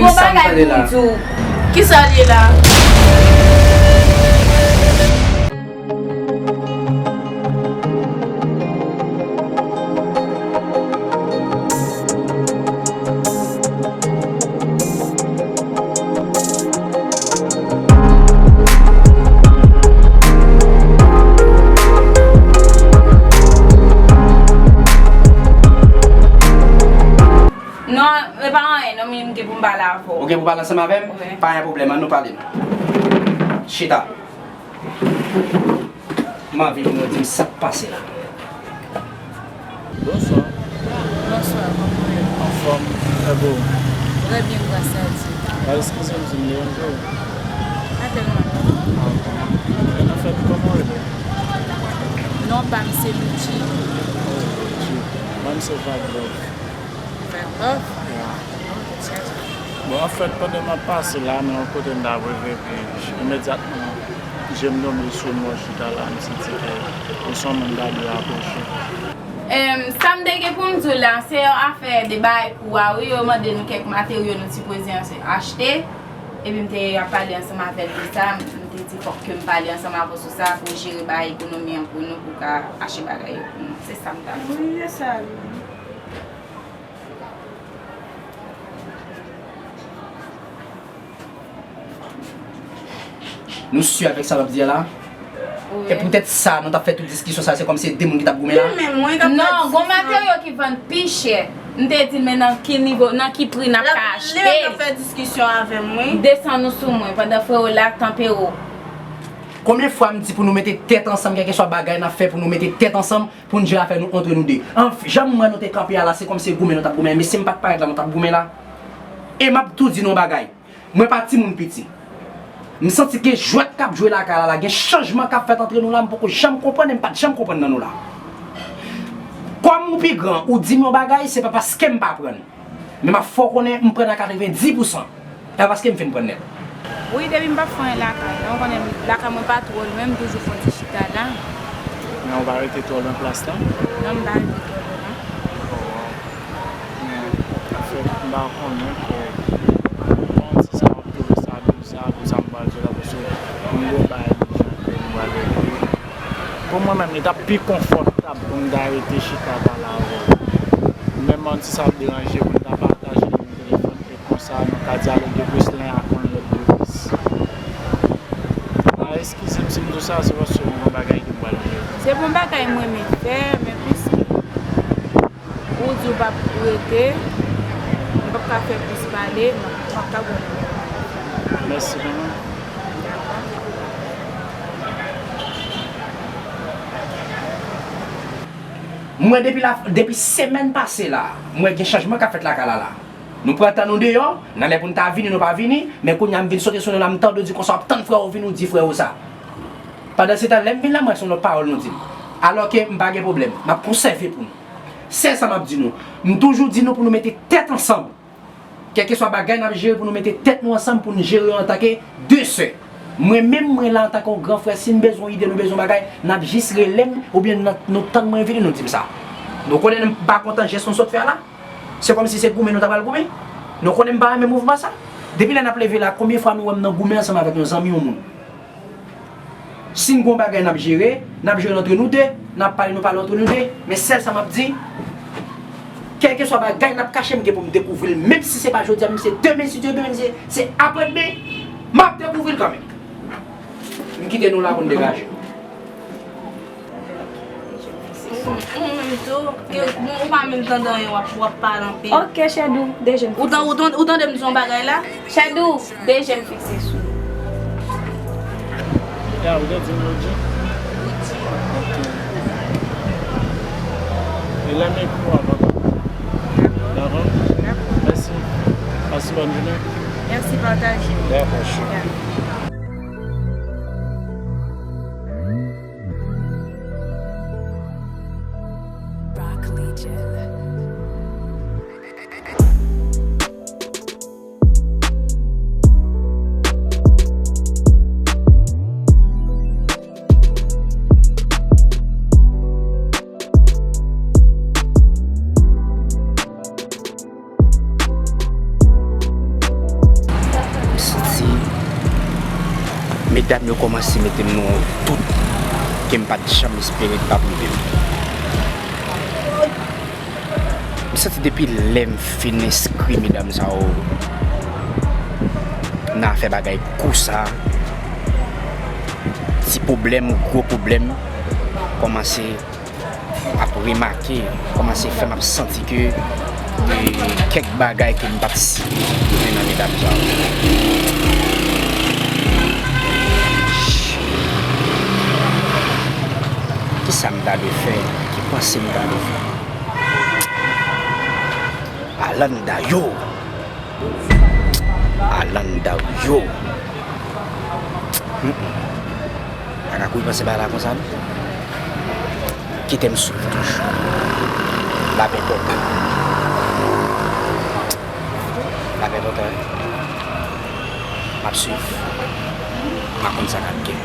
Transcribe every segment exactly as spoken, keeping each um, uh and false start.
Gon bagay pou m di w. Kisa l ye la? Non, e pa anyen, non, men m gen pou m pale avè w. Ou gen pou pale ansanm avè m? Wi. Pa gen pwoblèm, ann nou pale non. Chita. M anvi pou nou di m sa k pase la. Bonswa. Bonswa, kòman w ye? Anfòm, e bò w? Trè byen, gras a Dye. A, eskize m si m deranje w. Pa tèlman non. A, kòman? Anfèt, kòman w rele? Non pa m se Luchi. Oh, Luchi. Mwen m se Vag Love. Vag Love? Ya. Bon, anfèt, pandan m ap pase la, nan yon kote m t ap rive, epi imedyatman, je m tonbe sou mwen chita la, m santi ke ou se yon moun m ta dwe apwoche. Em, sa m te gen pou m di w la, se yon afè de bagay kou a, wi, yo mande nou kèk materyo nou sipoze achte, epi m te ap pale ansanm avè l de sa, m te di fòk ke m pale ansanm avè w sou sa, pou jere bagay ekonomi an pou nou, pou ka achte bagay yo pou nou. Se sa m ta di. Wi, se sa, wi. Nou si avèk sa w ap di a la? Wi. E poutèt sa, nou t ap fè tout diskisyon sa, se kòmsi se de moun ki t ap goumen la? Wi, men mwen k ap fè diskisyon. Non, gon materyo ki vann pi chè. M te di, men nan ki nivo, nan ki pri n ap ka achte l? Li menm k ap fè diskisyon avè m, wi. Desann ou sou mwen, pandan frè w la tanpere w. Konbyen fwa m di pou nou mete tèt ansanm, kèlkeswa bagay n ap fè, pou nou mete tèt ansanm, pou n jere afè nou antre nou de. An, jan m wè nou te kanpe a la, se kòmsi se goumen nou t ap goumen, men si m pa t parèt la, nou t ap goumen la. E m ap tou di nou yon bagay. Mwen pa timoun piti. M santi gen jwèt k ap jwe lakay la, la, gen chanjman k ap fèt antre nou la, m poko janm konprann e m pa t janm konprann nan nou la. Kòm ou pi gran, ou di m yon bagay, se pa paske m pa prann. Men m ap fè w konnen m prann a katrevenndis pousan. E pa paske m fin prann nèt. Wi, depi m p ap fè anyen lakay la, ou konnen lakay mwen pa twò lwen, m toujou fè yon ti chita la. Men ou pa rete twò lwen plas la? Non, m pa rete twò lwen, non. Oh, wow. Men, anfèt, m pa konnen ke bon, se sa m ap twouve sa bizarre, pou sa m pral di w la, paske m gen yon bagay ijan ke m pral regle. Pou mwen menm, li t ap pi konfòtab pou m ta rete chita pale avè w. Menm si sa ap deranje pou n ta pataje nimewo telefòn, e konsa nou ka dyaloge plis, len ak yon lòt de plis. A, eskize m si m di w sa, se paske m gen yon bagay ke m pral fè. Se pa yon bagay m renmen fè, men piske ou di w p ap rete, m p ap ka fè plis pale, m ap ka goumen. Mèsi kanmenm. Dakò. M wè depi la, depi semèn pase la, m wè gen chanjman k ap fèt lakay la la. Nou pran tan nou deyò, nan lè pou n ta vini, nou pa vini, men kounye a m vin sote sou nou la, m tande w di konsa w ap tann frè w vini, w di frè w sa. Pandansetan, lè m vin la, m wè se yon lòt pawòl nou di m. Alòke m pa gen pwoblèm, m ap konsève pou nou. Sèl sa m ap di nou, m toujou di nou pou nou mete tèt ansanm. Kèlkeswa bagay n ap jere pou nou mete tèt nou ansanm pou n jere yo antanke de sè. Mwen menm, mwen la antanke yon gran frè, si n bezwen ide, nou bezwen bagay, n ap jis rele m oubyen n ap, nou tann mwen vini, nou di m sa. Nou konnen m pa kontan jès nou sot fè a la. Se kòmsi se goumen nou ta pral goumen. Nou konnen m pa renmen mouvman sa. Depi lè n ap leve la, konbyen fwa nou wè m nan goumen ansanm avèk yon zanmi yon moun? Si n gon bagay n ap jere, n ap jere l antre nou de, n ap pale, nou pale antre nou de. Men sèl sa m ap di, kèlkeswa bagay n ap kache, m gen pou m dekouvri l. Menm si se pa jodi a, menm si se demen, si Dye vle, menm si se, se aprèdemen, m ap dekouvri l kanmenm. M kite nou la pou n degaje. Ou menm tou, ke, bon, ou pa menm tande anyen, w ap, w ap pale anpil. Ok, Chèdou, deje m fikse sou ou. Ou tan-, ou tan-, ou tande m di yon bagay la? Chèdou, deje m fikse sou ou. Ya, ou te di m Roody? Roody. Ok. E lè m ekri w ap antann. Dakò? Dakò. Mèsi. Pase bòn jounen. Mèsi, pataje. Dakò, chou. Dakò. Broccoli Gel. Medam yo kòmanse mete m nan yon dout ke m pa t janm espere t ap rive m. M santi depi lè m fin enskri medam sa yo nan afè bagay kou sa, ti pwoblèm, gwo pwoblèm kòmanse ap remake, kòmanse fè m ap santi ke e kèk bagay ke m pa t sipoze nan medam sa yo. Kisa m ta dwe fè? Ki panse m ta dwe fè? Alanda yo! Alanda yo! Mm-mm. Pa ka kouri panse bagay la konsa non. Kite m swiv toujou. Lapè enpòtan. Lapè enpòtan wi. M ap swiv. M a konn sa k ap gen.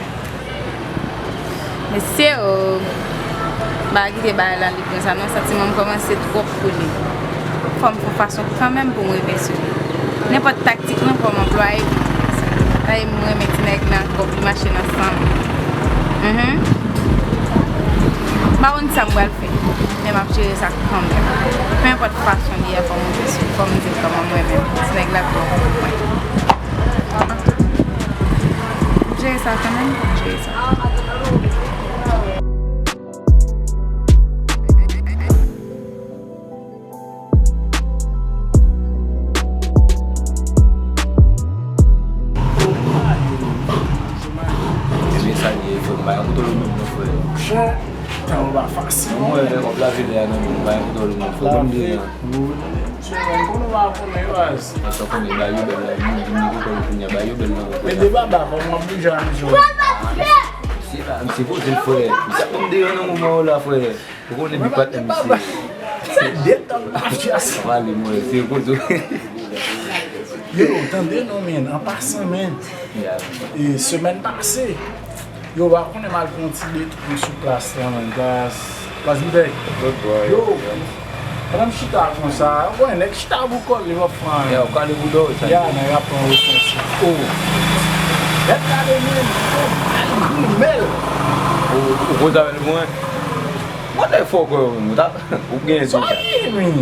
Mesye o, m pa kite bagay la li konsa non, santiman m kòmanse twòp pou li. Fò m fè yon fason kanmenm pou m rive sou li. Nenpòt taktik non fò m anplwaye pou m rive sou li. Paske m renmen ti nèg nan, fò li mache nan san m. Mhm. M pa konn sa m pral fè, men m ap jere sa kanmenm. Nenpòt fason li ye, fò m rive sou li, fò m di l kòman m renmen l. Ti nèg la twò bon pou mwen. M jere sa kanmenm, m jere sa. Ebyen, sa l ye, frè m, pa yon kote w menm non, frè. Monchè, tan yo pa fasil non. Mwen, lè kòb lave lè a nan men m, pa yon kote w menm non, frè. Konn deja. Mwen konnen w pa konnen baz. Sa w konnen, ba yo bèl la, moun vin nan kote w kounye a, ba yo bèl nan kote. Men de baba, kòm w ap bouje a, misye. Misye pa, misye poze l, frè. Misye ap ban m deyò nan moman w la, frè. Ou konnen big patnè misye. Se detann mafya sa. Pale mwen, se kozo. Yo, tande non, men, an pasan, men. E, semèn pase, yo pa konnen m al pran yon ti detwi sou plas la, man, plas, plas Bibèk. Yo, pandan m chita konsa, ou konnen, nèg chita bou kòl, li p ap pran. Ya, ou kale bouda w, sa. Ya, nèg ap pran resansi. O. Nèg gade men, o, al grimèl. Ou, ou koz avè l mwen. Mwen te fò kwè ou menm, ou ta, ou genyen deja. Sa ki, men?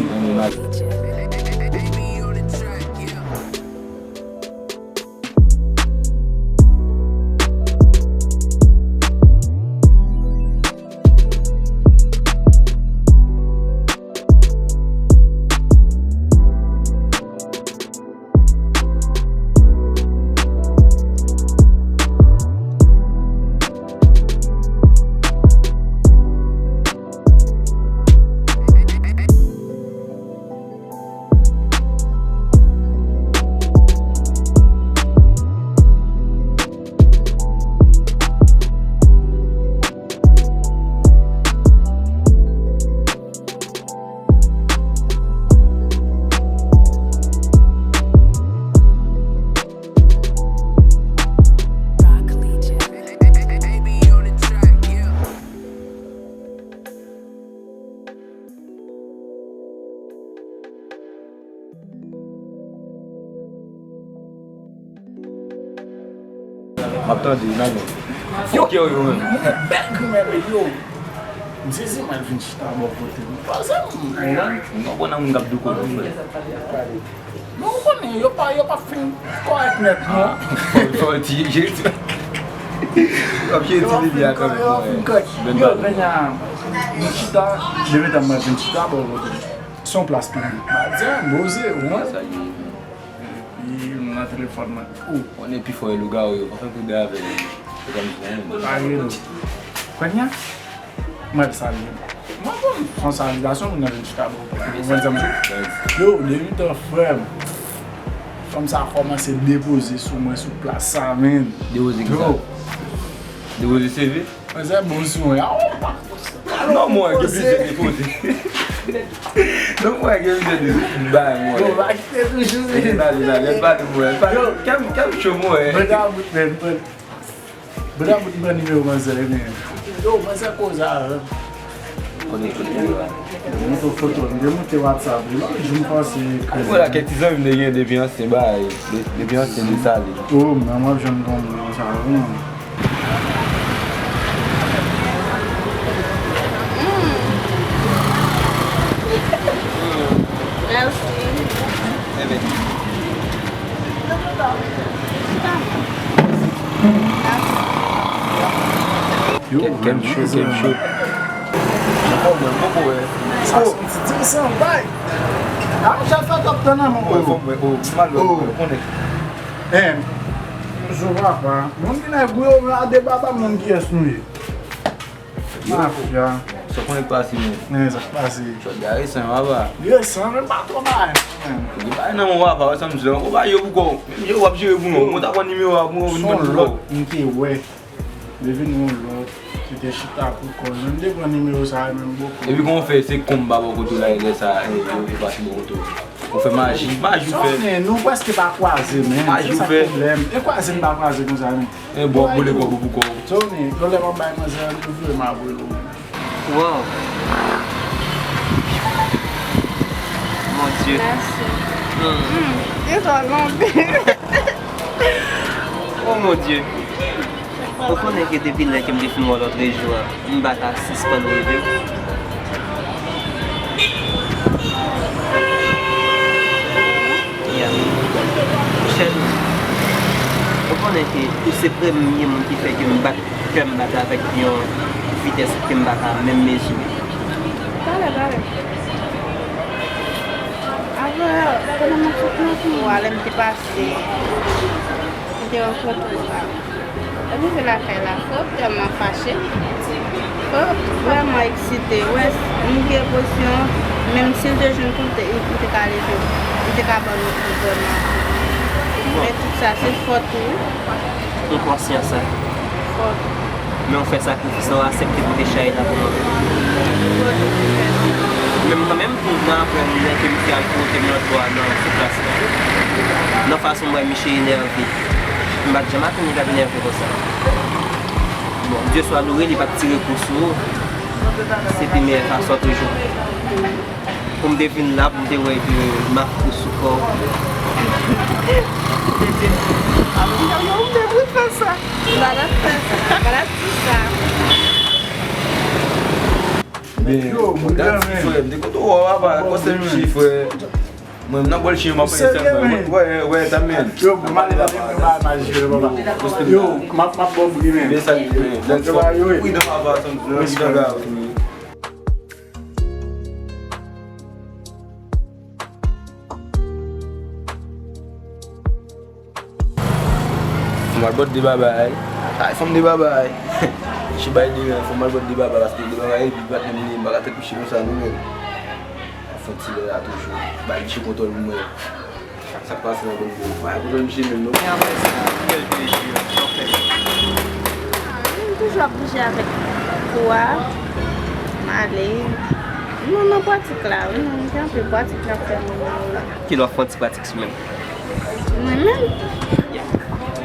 M ap tande, imajine. Fòkè yo menm. Bèl grimèl yo. M sezi mwen vin chita bò kote m. Pase m, konprann? M konprann nan moun k ap douko non, frè. Men ou konnen, yo pa, yo p ap fin kòrèk nèt non. Fò, fò ti, yo ap jere ti bebe a kanmenm. Yo fin kòrèk. Yo, kounye a, m chita, depi tan mwen vin chita bò kote m. Se yon plas piblik. M ap di, a, poze, ou wè. Epi, m nan telefòn mwen. Ou konnen pi fò e lougawou yo, pa fè koude avè yo. Se kòmsi, pa gen nou. Kounye a, mwen salye. Mwen bon, fè yon salyasyon, moun nan vin chita bò. Ou konprann sa m di? Yo, depi tan frè m, fanm sa a kòmanse depoze sou mwen, sou plas sa, men. Depoze kisa? Depoze seve? Mwen se bon sou mwen. A, ou pa. Non, mwen gen plizyè depoze. Non, mwen gen plizyè de bay, mwen. Bon, pa kite toujou. Pale, pale, pale, mwen. Pale. Kè m, kè m cho, mwen. Mwen ta bout, mwen. Bra bout pran nimewo manzè ebyen. Yo, manzè koze avè m. Montre foto, m te monte WhatsApp li, lòt jou m panse kredi. Wè la, kèk ti zanmi m te gen depi ansyen bay, de- depi ansyen Desalin. Oh, men w ap jwenn granmoun konsa, wi. Mèsi. Kè m cho, kè m cho. Anfòm, mwen, poko wè. Sa se yon ti disan, bay. A, m jan fè top tan nan, mon bro. Anfòm, mwen, oh, m al wè, oh, konnen. Eh, bonjou, papa. Moun ki nan gwo yo, men a de baba, moun kiyès nou ye. Mafya. Sa konnen k pase, men. Men, sa k pase. Chòt gare san, papa. Ye san, men pa twò bagay, men. Li bay nan men w, papa, wè sa m di la. Ou pa yo pou kò w. Menm yo w ap jere pou nou. Mwen ta pran nimewo a pou mwen vin ban nou lòt. M te wè. Li vin yon lòt ki te chita pou kò l. Menm te pran nimewo sa a, menm bòkò. Epi kòman w fè se konba bò kote w la, e lè sa a, e, yo, yo pase bò kote w? Ou fè maji, maji w fè. Sonnen, nou prèske pa kwaze, men. Maji w fè. Se sa pwoblèm. E kwaze n pa kwaze konsa, men. E bò boule kò pou kò. Sonnen, yon lè m ap bay manzè randevou, e m ap rele w. Wow. Mon Dieu. Mèsi. Hmm. Hmm. Li twò longue. Oh mon Dieu. Ou konnen ke depi lè ke m te fin wè w lòtrejou a, m pa ka sispann reve w. Yeah. Chèri, ou konnen ke ou se premye moun ki fè ke m bat, kè m bat avèk yon vitès ke m pa ka menm mezire. Pale, pale. Avè, pandan m ap sot nan kou a, lè m te pase, m te rankontre w la. Lè m rive lakay la, frè, m tèlman fache. Frè, m vrèman eksite. Wè, m gen emosyon, menm si l te jwenn kou, m te, m te ka leve, m te ka ban nou kou vrèman. Men tout sa, se fòt ou. M konsyan sa. Fòt ou. Men w fè sakrifis la, w aksepte pou te chayi la pou mwen. Fòt ou ki fè sa. Men m kanmenm tou, nan apre m lè ke misye al fwote m nan dlo a nan sou plas la. Nan fason m wè misye enève. M pa t janm atann li t ap enève konsa. Bon, Dye swa loure, li pa t tire kou sou ou. Se pi meyè fason toujou. Pou m te vin la, pou m te wè ke m ap kou sou kò w. Ou te di m, ap di m, yo, m te vle fè sa. M pa t ap fè sa. M pa t ap di sa. Men, yo, m dat, frè, m te kontan wè w, papa. Kòm se m chifre. Mwen, m nan bòl chen yo, m ap pale sèlman. Wè, wè, ta men. Yo, m ale la, m ba maji yo, papa. Yo, m ap, m ap ba w bri, men. Men sa, men, lè m fò, wi, nan papa, sa m di, nan papa, wi. Fò m al bòt de babay. Ay, fò m de babay. Che bay de ren, fò m al bòt de babay, paske de babay, epi bat nan mini, m pa ka tèt kouche konsa, non, men. Fò ti lè la toujou. Bay ti kontwòl pou mwen. Sa k pase nan kont mwen? Bay kontwòl misye menm, non. E apre sa, ki bèl bèl jou yo, sa w fè? M toujou ap bouje avèk kou a. M ale. Nou nan pratik la, wi. M gen anpil pratik n ap fè nan la. Kilè w ap fè yon ti pratik sou menm? Mwen menm? Yeah.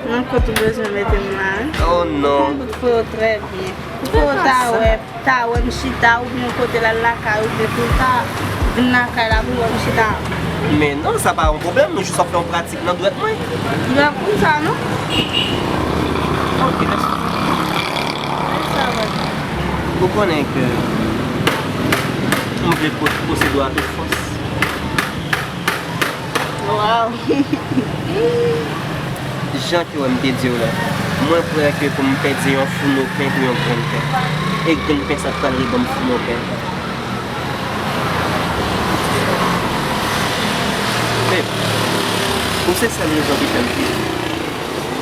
Nan kot ou bezwen mete m la, wi. Oh non. Ou konn bout fè yo trè byen. Ou fè yo ta wè, ta wè m chita, oubyen kote l al lakay, oubyen pou l ta vin lakay la pou l wè m chita. Men non, sa pa yon pwoblèm, nou jis ap fè yon pratik nan dwèt mwen. Li pa konn sa, non? Ok, mèsi. Mèsi avèk ou. Ou konnen ke m vle po-, posede w a tout fòs. Waw. Jan ke w wè m te di w la, mwen prè ke pou m pèdi yon founo pen pou yon grenn pen. E grenn pen sa k pral reban m founo pen. Babe, ou se sèl rezon ki fè m viv.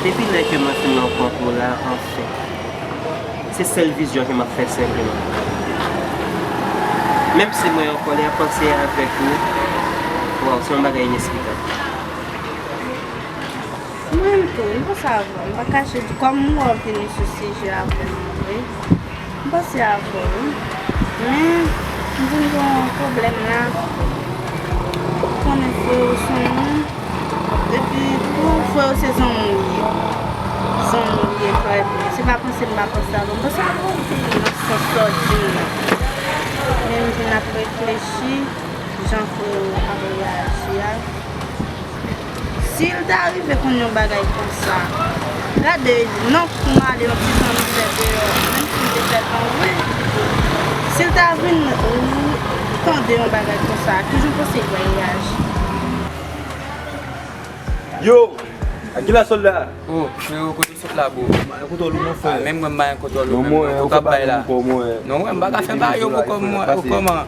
Depi lè ke mwen fin rankontre w la, anfen. Se sèl vizyon ke m ap fè senpleman. Menm si mwen an kòlè, panse avèk ou, waw, se yon bagay inesplikab. Mwen tou, m panse avè w. M pa kache di, kòm m wè w vini sou sijè a vrèman vre, m panse avè w, wi. Men, m vin gen yon pwoblèm la. Ou konnen frè w se yon moun. Epi tou, frè w se zanmi w ye. Zanmi w ye, frè. Se pa panse m pa panse avè w. M panse avè w tou nan sans sa w di m nan. Men m vin ap reflechi jan frè w ap reyaji a. Si l ta rive konn yon bagay konsa, gade, non, pou m ale yon ti jan m fè deyò, menm si m te fè tan vre, si l ta vin tande yon bagay konsa, kijan w panse l va reyaji? Yo! Ak ki la sòl la? Oh, freo, kote w sot la, bro? Mwen kontwòl ou, mon frè. Ah, menm mwen, mwen kontwòl ou, menm non, kote w ap bay la. Non, mwen, m pa ka fè bagay yo pou kòm mwen, pou kòman?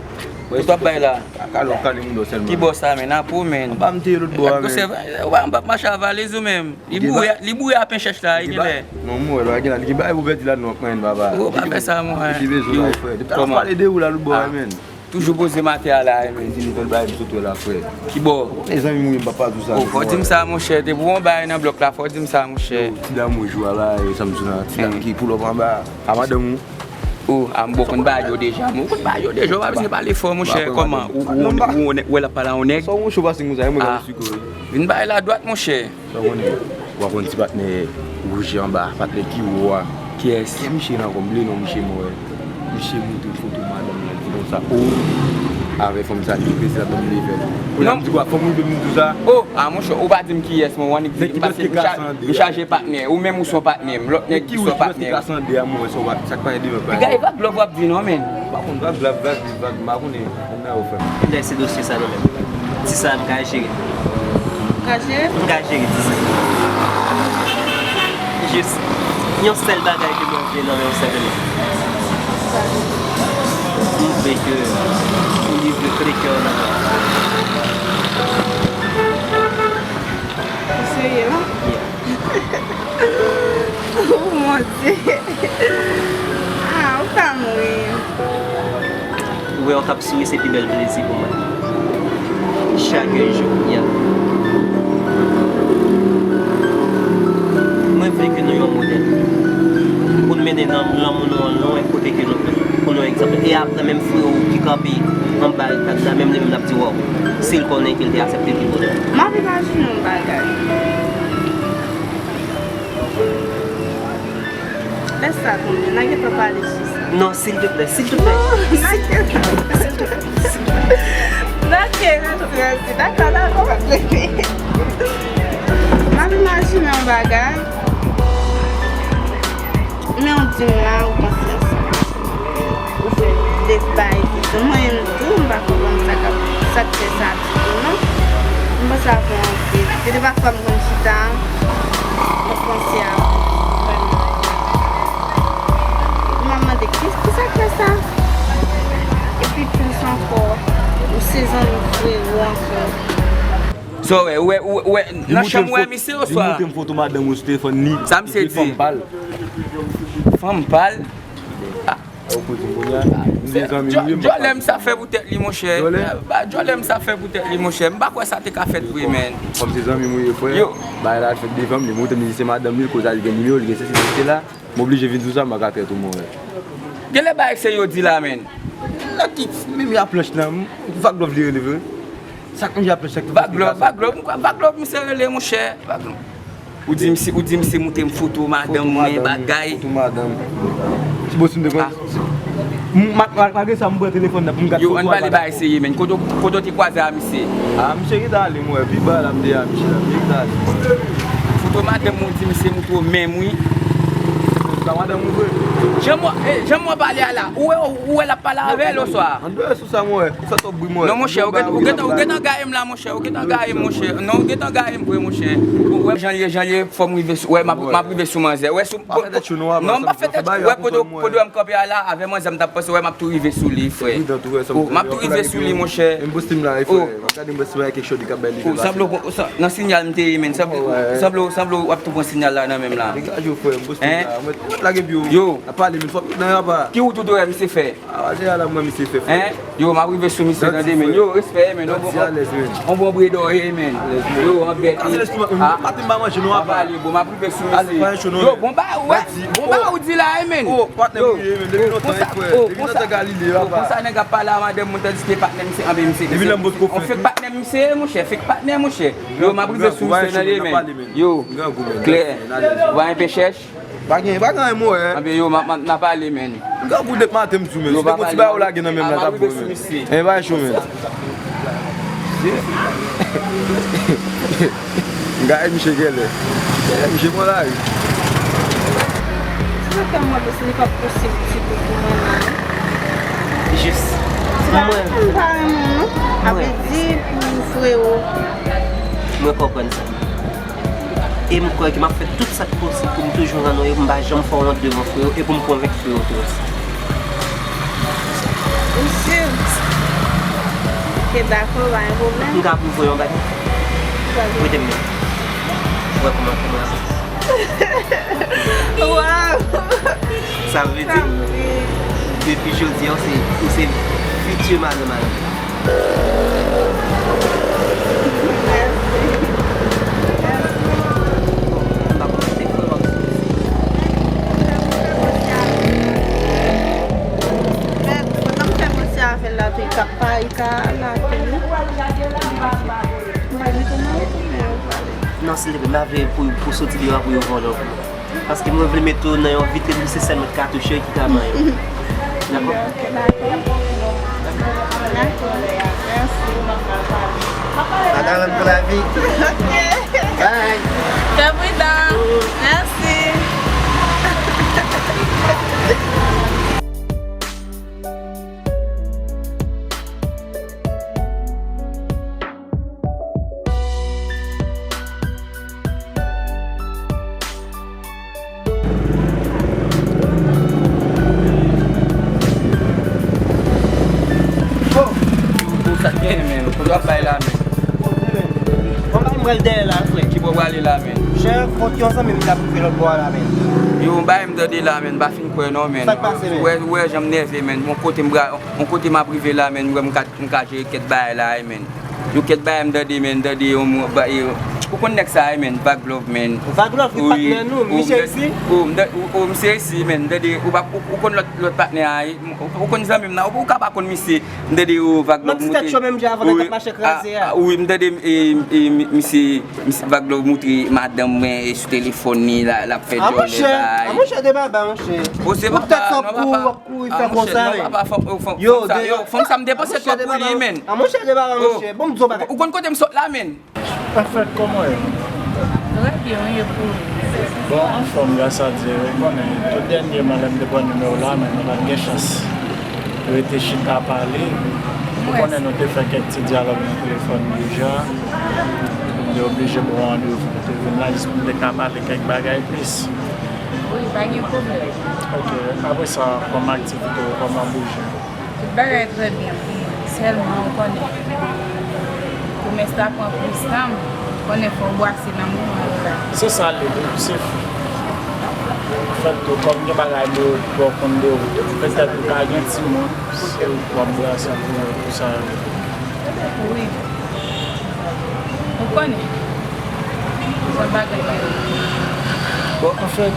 Kote w ap bay la? Kale, kale moun dò sèlman. Ki bò sa, men? Apre w, men. Anba m te ye lòt bò a, men. Ou pa mache a valèz ou menm. Li boure, li boure a pen chèch la, e genlè. Non, mwen, wè, la, genlè, li gen bagay pou pèdi la, non, ak mwen, papa. Ou pa fè sa, mwen. Li bezwen la, frè. Depi a pale de ou la, lòt bò a, men. Toujou poze m atè a la, men. Di nouvèl bagay m sot wè la, frè. Ki bò? Ou konnen zanmi m wi, m p ap pale sou sa. Oh, fò w di m sa, monchè. Depi w wè yon bagay nan blòk la, fò w di m sa, monchè. Yo, ti dam ou jwe a la, e sa m sou nan ti dam ki pull up anba a, a madanm ou. Oh, a m bon konn bagay yo deja, men ou konn bagay yo deja, ou pa bezwen pale fò, monchè. Kòman? Ou, ou, ou, ou wè l ap pale a yon nèg? Sa w monchè, w pase konsa, e mwen k ap esplike w. Vin bay la dwat, monchè. Sa w konnen, w ap yon ti patnè wouj anba, patnè ki wo a. Kiyès? Kiyès misye nan kòm, m bliye non misye, mwen. Misye montre foto madanm nan, di konsa, o, avè fanm sa, li prese, sa tann li fè. Kounye a m di kwa, fò m rive m di w sa. O, a monchè, ou pa di m kiyès, mwen, w annik di m pase, m chaje patnè, ou menm ou se yon patnè m, lòt nèg ki se yon patnè m. Ki wouj, ki klase an de a, mwen, sa w pa, sa k pa gen devan pa. Piga e vag love w ap di non, men. M pa konn vag, vag, vag, vag, m pa konnen. Ann nan yo frè m. Lè se dosye sa nan men m. Ti sa m ka jere. Ou ka jere? M ka jere ti sa. Jis yon sèl bagay ke mwen vle nan men w senpleman. Mwen vle ke ou livre kle kè w nan men m. Ou serye la? Yeah. Oh mon Dieu. Ah, ou pa mouri. Wè w k ap souri se pi bèl plezi pou mwen. Chak jou, yeah. Mwen vle ke nou yon modèl. Pou n mennen lanmou nou an lwen kote ke nou vle. Pou nou egzanp. E apre menm frè w ki kanpe anba barikad la, menm li menm l ap di, waw, si l konnen ke l te aksepte l pi bonè. M ap imajine yon bagay. Lè sa tounen, n a gentan pale sou sa. Non, silteplè, silteplè. Non, n a gentan. Silteplè, silteplè. N a gentan, dakò, dakò, pa plede. M ap imajine yon bagay. Men w di m la, ou panse ansanm. Ou fè de bay ditou. Mwen menm tou, m pa konprann sa k ap, sa k fè sa ditou non. M panse avè w anpil. Gen de pafwa m konn chita, m ap panse avè w vrèman. M ap mande, ki, kisa k fè sa? Epi plis ankò, ou se zanmi frero ankò. Sa w wè, ou wè, ou wè, nan chanm ou wè misye oswa? Li montre m foto madanm ou sou telefòn li. Sa misye di? Fanm pa l. Fanm pa l? Ou koze m kounye a. M de zanmi m wi, m pa. Djòlè m sa fè pou tèt li, monchè. Djòlè? Djòlè m sa fè pou tèt li, monchè. M pa kwè sa te ka fèt vre, men. Kòm se zanmi m ou ye, frè. Yo. Bagay la fèt devan m, li montre m li se madanm li, l koz al gen nimewo, l gen sesi, l gen sela. M oblije vin sou sa, m pa ka trèt ou, mon frè. Genlè bagay se yo di la, men. Nan ki, menm ya planch nan, m, vag love li rele vre. Sa k menm ya planch sa k. Vag love, vag love, m kwè vag love misye rele, monchè. Vag love. Ou di misye, ou di misye montre m foto madanm mwen, bagay. Foto madanm. Ti bòs m te konn. M, ma, ma, malgre sa, m pran telefòn nan pou m gad foto a. Yo, ann pale bagay serye, men. Kote, kote w te kwaze a misye? A, misye gentan ale, m wè. Pi ba la, m te a misye la. Misye gentan ale. Foto madanm mwen, w di misye montre w menm, wi. Sa madanm ou vre? Jan m wè, eh, jan m wè w pale a la, ou wè, ou wè l ap pale avè l oswa? Andeyò sou sa, m wè. Ou fè twòp bri, m wè. Non, monchè, ou gentan, ou gentan gaye m la, monchè. Ou gentan gaye m, monchè. Non, ou gentan gaye m vre, monchè. Ou wè jan l ye, jan l ye, fò m rive sou, wè, m ap, m ap rive sou manzè. Wè, sou. Pa fè tèt cho non, papa. Non, m pa fè tèt cho. Wè, kote, kote w wè m kanpe a la, avè manzè m t ap pase, wè, m ap tou rive sou li, frè. Oh, m ap tou rive sou li, monchè. M poste m la, frè. M ap gade m poste m la, kèk cho li k ap bay li. Sanble w, nan sinyal m te ye, men. Sanble, sanble w ap tou pran sinyal la nan men m la. Degaje w, frè, m poste m la. Mwen, mwen lage pye w. Yo. N ap pale, men fòk nan apa. Ki wout ou te wè misye fè? A, se a la m wè misye fè, frè. Hein? Yo, m ap rive sou misye, tande, men. Yo, respè, men. On bon bredò ye, men. Yo, an bèt. Kase lespri m, maten m pa manje non, apa. Bon, m ap rive sou misye. Yo, bon, ba, wè, bon, ba ou di la, men. Oh, patnè m ye, men. Depi lontan, frè. Depi lontan Galile, apa. Konsa nèg ap pale a madanm moun, tandiske patnè misye, anben misye. Depi lè m potko fèt. On fèk patnè misye, monchè, fèk patnè, monchè. Yo, m ap rive sou misye, tande, men. Yo, klè. Ou pa enpe chèch? Pa gen, pa gen anyen mwen wè. Anben yo, m ap, m ap, n ap ale, men. M gen kou dèt maten m sou men. Si te gon ti bagay ou lage nan men m la, t ap bon, men. E bay cho, men. M gade misye genlè. Misye pran lari. Ti doktè m mande si li p ap posib ti kou pou mwen menm. Jis. Se pa mwen. M pa renmen non. Ap di pou frewo. Mwen konprann sa. E m kwè ke m ap fè tout sa k posib pou m toujou rann ou e pou m pa janm fè w wont devan frewo e pou m konvenk frewo tou osi. Misye, ke dakò, pa gen pwoblèm. M ka pwouve yon bagay? Prete m men. Wè kòman, kòman se. Waw! Sa vle di, depi jodi a, ou se, ou se fiti madanm a. Non, silvouplè, m pa vle pou, pou soti deyò a pou yo vòlè w. Paske mwen vle mete w nan yon vitrin, se sèl mèt katouch yo ki ka manyen w. Dakò? Dakò. Dakò. Mèsi. Madanm pou lavi. Ok. Bye. Fè pridan. Mèsi. Yo, bro, sa k genyen, men? Kote w ap bay la, men? Mwen bay mwen dèyè la, frè. Ki bò w prale la, men? Chè, kont yon zanmi m k ap rive lòt bò a la, men. Yo, bay m tande la, men. M pa fin kwè non, men. Sa k pase, men? Ou wè, ou wè jan m nève, men. Yon kote m pra-, yon kote m ap rive la, men. M wè m ka, m ka jere kèk bagay la, men. Yon kèk bagay m tande, men, m tande yon mo-, ba-, e, ou konn nèg sa a, men, Vag Love, men. Vag Love, wi, patnè nou, misye isi? O, m ta-, o, o, misye isi, men, m tande, ou pa, ou, ou konn lòt, lòt patnè a, e, ou, ou konn zanmi m nan, ou, ou ka pa konn misye, m tande, o, Vag Love montre. Nan ti tèt cho menm jan avan nèg k ap mache kraze a. Wi, m tande, e, e, mi-, misye, misye Vag Love montre madanm mwen, e, sou telefòn li, la, l ap fè djòlè bay. A monchè, a monchè, de baba, monchè. O, se papa, non, papa. Kouri fè konsa, men. Yo, fanm sa, yo, fanm sa, m te panse twòp pou li, men. A monchè, de baba, monchè. Bon, m di w bagay. Ou konn kote m sot la, men? Anfèt, kòman w ye? Trè byen, wi, e pou ou? Bon, anfòm, gras a Dye, ou konnen, tou dènyèman, lè m te pran nimewo w la, men nou pa t gen chans rete chita pale. Ou konnen, nou te fè kèk ti dyalòg nan telefòn deja. M te oblije pran randevou pou te vin la, jis pou m te ka pale kèk bagay plis. Wi, pa gen pwoblèm. Ok, apre sa, kòman aktivite w, kòman bouje? Tout bagay trè byen pou mwen. Sèlman, ou konnen, komès la pran plis tan m, ou konnen fò w bwase nan moman yo la. Se sa l ye, wi, se fèt tou, kòm gen bagay m pa twò konn de ou, petèt ou ka gen timoun, se ou k ap bwase pou, pou sa yo. Wi. Ou konnen. Jan bagay la ye. Bon, anfèt,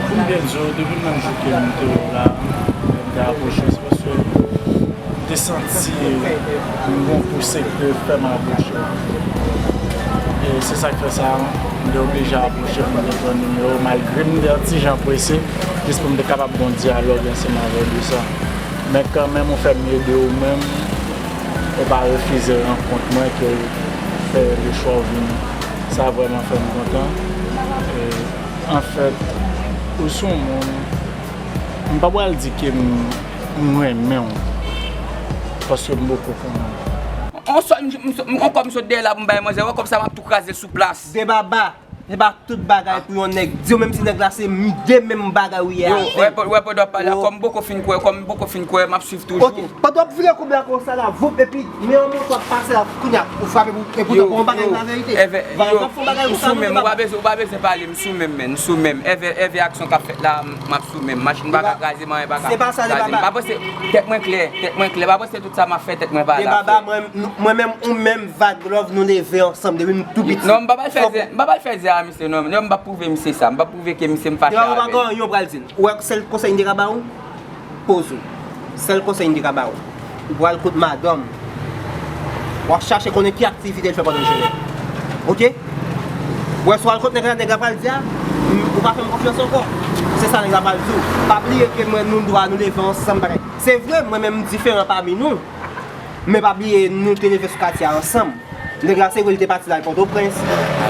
pou m byen di w, depi menm jou ke m te wè w la, m te apwoche w, se paske m te santi m gon pouse ki te fè m apwoche w. E se sa k fè sa, m te oblije apwoche w pou m te pran nimewo w, malgre m te yon ti jan prese, jis pou m te kapab gon dyalòg ansanm avè w de sa. Men kanmenm, ou fè m ede w menm, ou pa refize rankont mwen ke w fè lechwa w vini. Sa vrèman fè m kontan. E, anfèt, ou se yon moun, m pa pral di ke m, m renmen w, paske m poko konnen w. On sòl, m, m, m, on kòb m sot dèyè la pou m bay manzè, wè kòb sa m ap tou kraze l sou plas. De baba. Se pa tout bagay pou yon nèg di w, menm si nèg la se m, de menm bagay ou ye avè l. Yo, wè, wè, pandan w ap pale a, kòm m poko fin kwè, kòm m poko fin kwè, m ap swiv toujou. Ok, pandan w ap vire koub la konsa la, voup, epi men yon moto ap pase la, kounye a, ou frape pou, epi w pran yon bagay la verite. Vagabon ap fè yon bagay ou sou menm, ou pa bezwen, ou pa bezwen pale, m sou menm, men, m sou menm. Èvè, èvè aksyon k ap fèt la, m ap sou menm. Machin pa ka kraze m, anyen pa ka kraze m. M pa panse, tèt mwen klè, tèt mwen klè. M pa panse tout sa m ap fè, tèt mwen pa la, frè. De baba, mwen, mwen menm, ou menm, Vag Love, nou leve ansanm depi m tou piti. Non, m pa pral fè zè, m pa pral fè zè a misye, non. Non, m p ap pwouve misye sa. M p ap pwouve ke misye m fache avè l. Yo, pa gen anyen w pral di l. Ou wè sèl konsèy m te ka ba w? Poze w. Sèl konsèy m te ka ba w. Ou pral kot madanm. W ap chache konnen ki aktivite l fè pandan jounen. Ok? Ou wè, si w al kot nèg la, nèg la pral di a, m, ou Pa fè m konfyans ankò. Se sa nèg la pral di w. Pa bliye ke mwen, nou dwa nou leve ansanm, bagay. Se vre, mwen menm m diferan pami nou. Men pa bliye, nou te leve sou katye a ansanm. Nèg la, se vre, li te pati la, l Pòtoprens.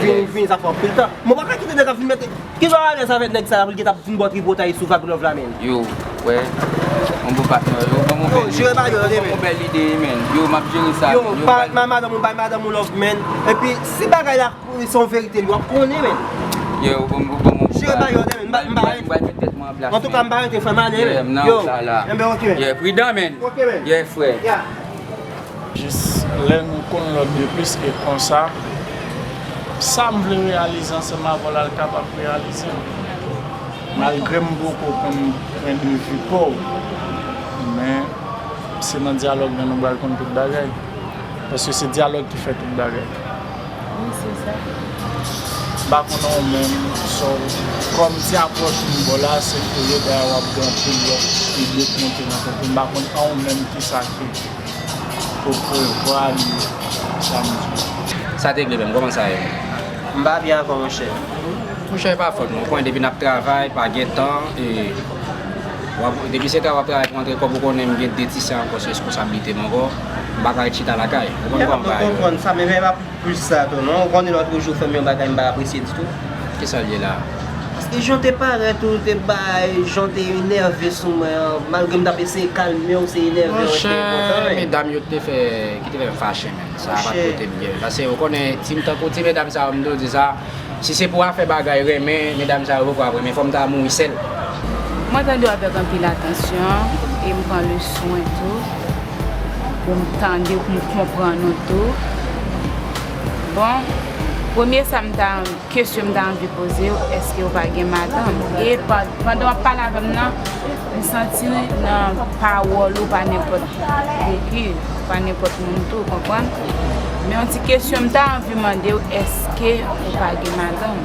Vini, vini, sa fè anpil tan. Mwen pa ka kite nèg la vin mete. Kijan w alèz avèk nèg sa la pou l gentan vin ba w tripotay sou Vag Love la, menn? Yo, frè, yon bon patnè, yo, ban m yon Yo, bèl jere bagay yo, ban m yon menn. Bèl ide, menn. Yo, m ap jere sa, Yo, menn. Yo, pa bay madanm ou, bay madanm ou love, menn. Epi, si bagay la Se yon verite li, w ap konnen, menn. Yeah, ou ban m, ou ban m yon Jere bagay yo, menn, m pa, m pa rete. Mwen mete tèt mwen an plas. Antouka, m pa rete, frè m ale, menn. Yeah, m nan Yo, la, la. Enben, ok, menn. Yeah, pridan, menn. Ok, menn. Yeah, frè. Yeah. Jis lè nou konn lòt de plis e konsa, sa m vle reyalize ansanm avè w la, l kapab reyalize. Malgre m poko konn pwen de vi pa w, men se nan dyalòg nan nou pral konn tout bagay. Paske se dyalòg ki fè tout bagay. Wi, se sa. M pa konn an ou menm, sa w, kòm ti apwòch moun ba w la, se kote dayè w ap gen anpil lòt ide k monte nan tèt ou. M pa konn an ou menm kisa ki ou prevwa li samdi. Sa te regle menm, kòman sa ye? M pa byen ankò, monchè. Monchè, e pa fòt mwen. Ou konnen depi n ap travay, pa gen tan, e w ap, depi se travay w ap travay pou antre kòb, ou konnen m gen de ti sè ankò sou responsablite m ankò. M pa ka ret chita lakay. Ou konprann kòman bagay yo ye? Konprann sa, men fè pa plis sa tou, non. Ou konnen lòt jou fè m yon bagay m pa apresye ditou. Kisa l ye la? Paske jan w te parèt ou te bay, jan w te enève sou mwen an, malgre m t ap eseye kalme w, se enève w te enpòtan, wi. Monchè, medam yo te fè, ki te fè m fache, menn. Sa pa t pote m byen. Paske ou konnen, ti, tankou ti medam sa yo, m toujou di sa, si se pou afè bagay renmen, medam sa yo poko ap renmen, fò m ta mouri sèl. Mwen tande w avèk anpil atansyon e m pran le swen tou pou m tande, pou m konprann ou tou. Bon, premye sa m ta, kesyon m ta anvi poze w, èske w pa gen madanm? E pa, pandan w ap pale avè m nan, m santi nan pawòl ou pa nenpòt Ricky, pa nenpòt moun tou, w konprann? Men yon ti kesyon m ta anvi mande w, èske ou pa gen madanm?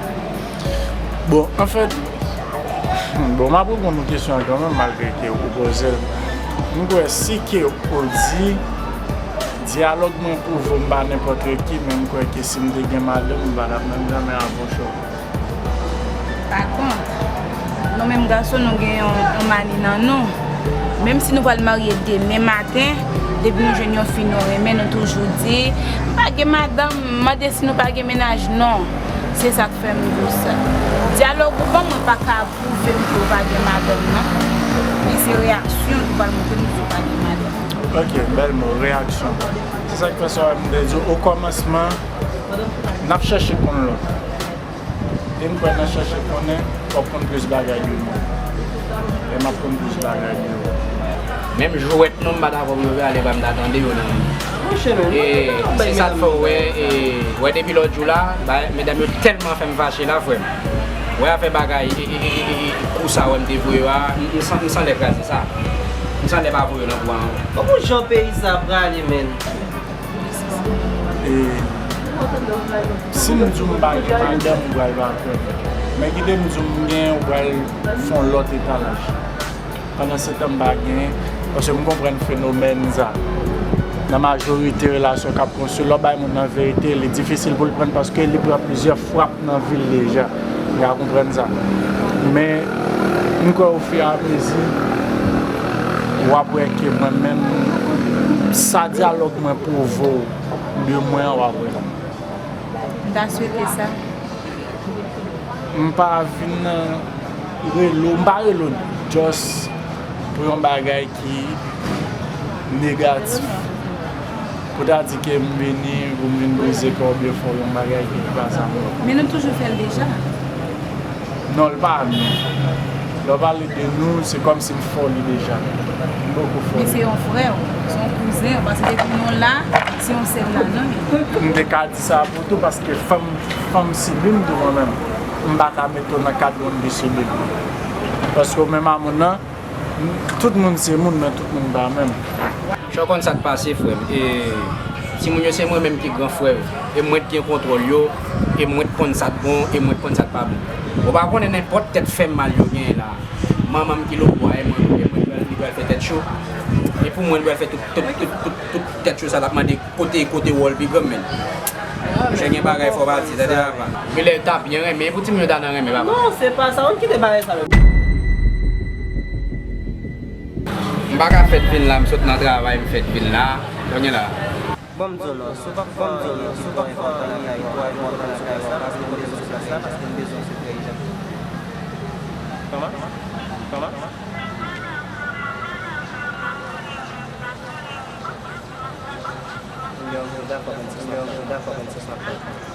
Bon, anfèt, bon, m ap reponn ou kesyon an kanmenm, malgre ke ou poze l. M kwè si ke ou di, dyalòg mwen pwouve w m pa nenpòt Ricky, men m kwè ke si m te gen madanm, m pa t ap menm janmen apwoche w. Pa kont, nou menm gason, nou gen yon, yon mani nan nou. Menm si nou pral marye demen maten, depi nou jwenn yon fi nou renmen, nou toujou di, "M pa gen madanm," mande si nou pa gen mennaj, non. Se sa k fè m di w sa. Dyalòg ou ban mwen pa ka pwouve m ke w pa gen madanm, non. Men se reyaksyon ou pral montre m si w pa gen madanm. Ok, bèl mo, reyaksyon. Se sa k fè sa m te di w, okòmansman, n ap chèche konn lòt. E m kwè nan chèche konnen, w ap konn plis bagay de mwen. E m ap konn plis bagay de ou. Menm jwèt non m pa dakò pou yo vin ale ba m ta tande yo nan. Monchè, men, e, se sa k fè w wè, e, wè depi lòt jou la, ba, medam yo tèlman fè m fache la, frè m. Wè afè bagay, e, e, kou sa wè m te voye yo a, m, m san, m sanlè kraze sa. M sanlè pa voye yo nan kou a ankò. Bon, pou jan peyi sa prale, menn. E si m di w m pa gen madanm, ou pral pa kwè m. Men kite m di w m gen, ou pral fè yon lòt etalaj. Pandansetan m pa gen, paske m konprann fenomèn sa. Nan majorite relasyon k ap konstwi, lè w bay moun nan verite, li difisil pou l pran paske li pran plizyè frap nan vi l deja. Ou ka konprann sa. Men, m kwè ofiramezi, w ap wè ke mwen menm, sa dyalòg mwen pwouve w de mwen an, w ap wè. M ta swete sa. M pa vin rele w, m pa rele w just pou yon bagay ki negatif. Pou ta di ke m vini, pou m vin brize kè w oubyen fè w yon bagay ki pa sa m wè. Men nou toujou fè l deja. Non, l pa nou. Lè w pale de nou, se kòmsi m fè w li deja. M poko fè w li. Men se yon frè w, se yon kouzen w, paske depi nou la, se yon sèl la, non, men. M te ka di sa pou tou, paske fanm, fanm sibi m tou mwen menm. M pa ka mete w nan kad moun ki sibi m. Paske w menm a moun nan, Tout moun se moun, men tout moun pa menm. Chò konn sa k pase, frè m. E, timoun yo se mwen menm ki gran frè yo. E mwen k gen kontwòl yo. E mwen k konn sa k bon, e mwen k konn sa k pa bon. Ou pa konnen nenpòt tèt fè mal yo genyen la. Manman m ki lobwa, e mwen, e mwen li pral, li pral fè tèt cho. E pou mwen, li pral fè tout, tout, tout, tout, tout tèt cho sa l ap mande kote, kote wòl pi granm, menn. Monchè, gen bagay fò pati, tande papa. Genlè yo ta byen renmen pou timoun yo ta nan renmen papa. Non, se pa sa, ann kite bagay sa menm. M pa ka fèt vin la, m sot nan travay, m fèt vin la. Kounye la. Bon, m di w non, si w pa fè anyen ki twò enpòtan lakay ou, twò enpòtan lakay ou, paske m bezwen sou plas la, paske m bezwen sou plas la. Kòman? Kòman? Dakò, dakò, dakò.